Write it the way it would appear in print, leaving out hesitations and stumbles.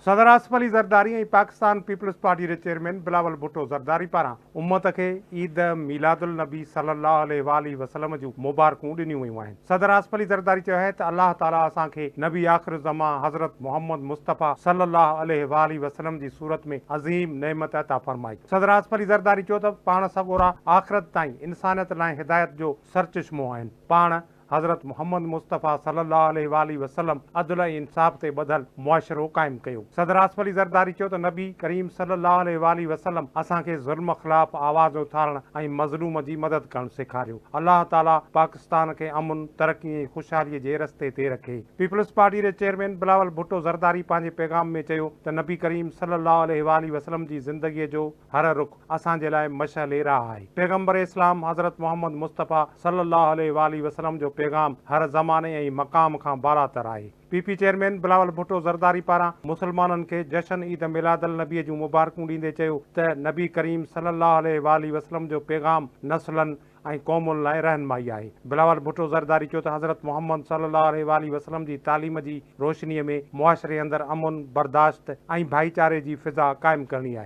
صدر Asif Ali Zardari ۽ Pakistan peoples party جي chairman Bilawal Bhutto Zardari پاران امت کي عيد ميلاد النبي صلي الله عليه واٰله وسلم جون مبارڪون ڏنيون ويون آهن. صدر آصف علي زرداري چيو آهي ته الله تعاليٰ اسان کي نبي آخر الزمان حضرت محمد مصطفيٰ صلي الله عليه واٰله وسلم جي صورت ۾ عظيم نعمت عطا فرمائي. صدر آصف علي زرداري چيو ته پاڻ سڳورا آخرت تائين انسانيت لاء هدايت جو سرچشمو آهن. پاڻ حضرت محمد مصطفيٰ صلي الله عليه واٰله وسلم عدل ۽ انصاف تي ٻڌل معاشرو قائم ڪيو. صدر آصف علي زرداري چيو ته نبي ڪريم صلي الله عليه واٰله وسلم اسان کي ظلم خلاف آواز اٿارڻ ۽ مظلوم جي مدد ڪرڻ سيکاريو. الله تعاليٰ پاڪستان کي امن، ترقي ۽ خوشحالي جي رستي تي رکي. پيپلز پارٽي جي چيئرمين بلاول ڀٽو زرداري پنهنجي پيغام ۾ چيو ته نبي ڪريم صلي الله عليه واٰله وسلم جي زندگي جو هر رخ اسان جي لاء مشعل راهه آهي. پيغمبر اسلام حضرت محمد مصطفيٰ صلي الله عليه واٰله وسلم جو پيغام هر زماني ۽ مقام کان بالاتر آهي. P P chairman Bilawal Bhutto Zardari پاران مسلمانن کي جشن عيد ميلاد النبي جون مبارڪون ڏيندي چيو ته نبي ڪريم صلي الله عليه واٰله وسلم جو پيغام نسلن ۽ قومن لاء رهنمائي آهي. بلاول ڀٽو زرداري چيو ته حضرت محمد صلي الله عليه واٰله وسلم جي تعليم جي روشني ۾ معاشري اندر امن، برداشت ۽ ڀائيچاري جي فضا قائم ڪرڻي آهي.